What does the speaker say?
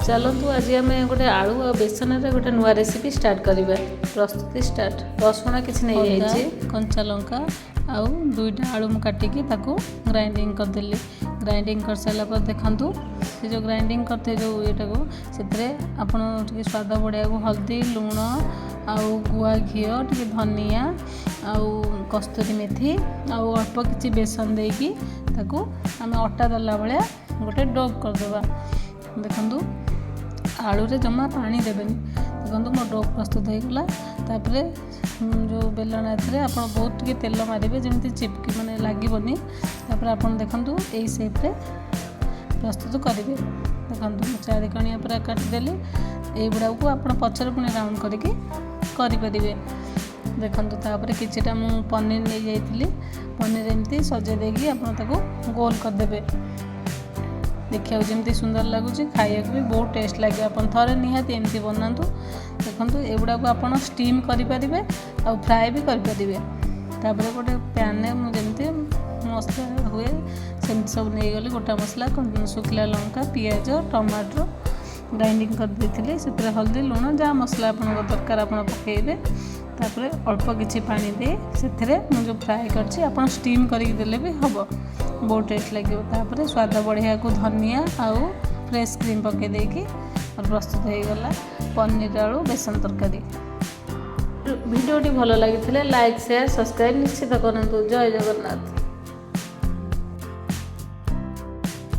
ଚାଲନ୍ତୁ, ଆଜି ଆମେ ଗୋଟେ ଆଳୁ ଆଉ ବେସନରେ ଗୋଟେ ନୂଆ ରେସିପି ଷ୍ଟାର୍ଟ କରିବା। ପ୍ରସ୍ତୁତି ଷ୍ଟାର୍ଟ। ରସୁଣ କିଛି ନେଇଯାଇଛି, କଞ୍ଚା ଲଙ୍କା ଆଉ ଦୁଇଟା ଆଳୁ ମୁଁ କାଟିକି ତାକୁ ଗ୍ରାଇଣ୍ଡିଙ୍ଗ କରିଦେଲି। ଗ୍ରାଇଣ୍ଡିଙ୍ଗ କରିସାରିଲା ପରେ ଦେଖନ୍ତୁ, ସେ ଯେଉଁ ଗ୍ରାଇଣ୍ଡିଙ୍ଗ କରିଥିବେ ଯେଉଁ ଇଏଟାକୁ, ସେଥିରେ ଆପଣ ଟିକେ ସ୍ୱାଦ ବଢ଼ାଇବାକୁ ହଳଦୀ, ଲୁଣ ଆଉ ଗୁଆ ଘିଅ ଟିକେ, ଧନିଆ ଆଉ କସ୍ତୁରୀ ମେଥି ଆଉ ଅଳ୍ପ କିଛି ବେସନ ଦେଇକି ତାକୁ ଆମେ ଅଟା ଦଳିଲା ଭଳିଆ ଗୋଟେ do କରିଦେବା। ଦେଖନ୍ତୁ, ଆଳୁରେ ଜମା ପାଣି ଦେବେନି। ଦେଖନ୍ତୁ, ମୋ do ପ୍ରସ୍ତୁତ ହେଇଗଲା। ତାପରେ ଯେଉଁ ବେଲଣା, ଏଥିରେ ଆପଣ ବହୁତ ଟିକେ ତେଲ ମାରିବେ, ଯେମିତି ଚିପକି ମାନେ ଲାଗିବନି। ତାପରେ ଆପଣ ଦେଖନ୍ତୁ, ଏଇ ସେପ୍ରେ ପ୍ରସ୍ତୁତ କରିବେ। ଦେଖନ୍ତୁ, ମୁଁ ଚାରିକଣିଆ ପୁରା କାଟିଦେଲି। ଏଇଗୁଡ଼ାକୁ ଆପଣ ପଛରେ ପୁଣି ରାଉଣ୍ଡ କରିକି କରିପାରିବେ। ଦେଖନ୍ତୁ, ତାପରେ କିଛିଟା ମୁଁ ପନିର ନେଇଯାଇଥିଲି। ପନିର ଏମିତି ସଜେଇ ଦେଇକି ଆପଣ ତାକୁ ଗୋଲ କରିଦେବେ। ଦେଖିବାକୁ ଯେମିତି ସୁନ୍ଦର ଲାଗୁଛି, ଖାଇବାକୁ ବି ବହୁତ ଟେଷ୍ଟ ଲାଗିବ। ଆପଣ ଥରେ ନିହାତି ଏମିତି ବନାନ୍ତୁ। ଦେଖନ୍ତୁ, ଏଗୁଡ଼ାକୁ ଆପଣ ଷ୍ଟିମ୍ କରିପାରିବେ ଆଉ ଫ୍ରାଏ ବି କରିପାରିବେ। ତାପରେ ଗୋଟେ ପ୍ୟାନ୍ରେ ମୁଁ ଯେମିତି ମସଲା ହୁଏ, ସେମିତି ସବୁ ନେଇଗଲି। ଗୋଟା ମସଲା, ଶୁଖିଲା ଲଙ୍କା, ପିଆଜ, ଟମାଟୋ ଗ୍ରାଇଣ୍ଡିଙ୍ଗ କରିଦେଇଥିଲି। ସେଥିରେ ହଳଦୀ, ଲୁଣ, ଯାହା ମସଲା ଆପଣଙ୍କ ଦରକାର ଆପଣ ପକାଇବେ। ତାପରେ ଅଳ୍ପ କିଛି ପାଣି ଦେଇ ସେଥିରେ ମୁଁ ଯେଉଁ ଫ୍ରାଏ କରିଛି, ଆପଣ ଷ୍ଟିମ୍ କରିକି ଦେଲେ ବି ହେବ, ବହୁତ ଟେଷ୍ଟ ଲାଗିବ। ତାପରେ ସ୍ୱାଦ ବଢ଼େଇବାକୁ ଧନିଆ ଆଉ ଫ୍ରେଶ୍ କ୍ରିମ୍ ପକାଇ ଦେଇକି ପ୍ରସ୍ତୁତ ହେଇଗଲା ପନିର ଆଳୁ ବେସନ ତରକାରୀ। ଭିଡ଼ିଓଟି ଭଲ ଲାଗିଥିଲେ ଲାଇକ୍, ସେୟାର, ସବସ୍କ୍ରାଇବ୍ ନିଶ୍ଚିତ କରନ୍ତୁ। ଜୟ ଜଗନ୍ନାଥ।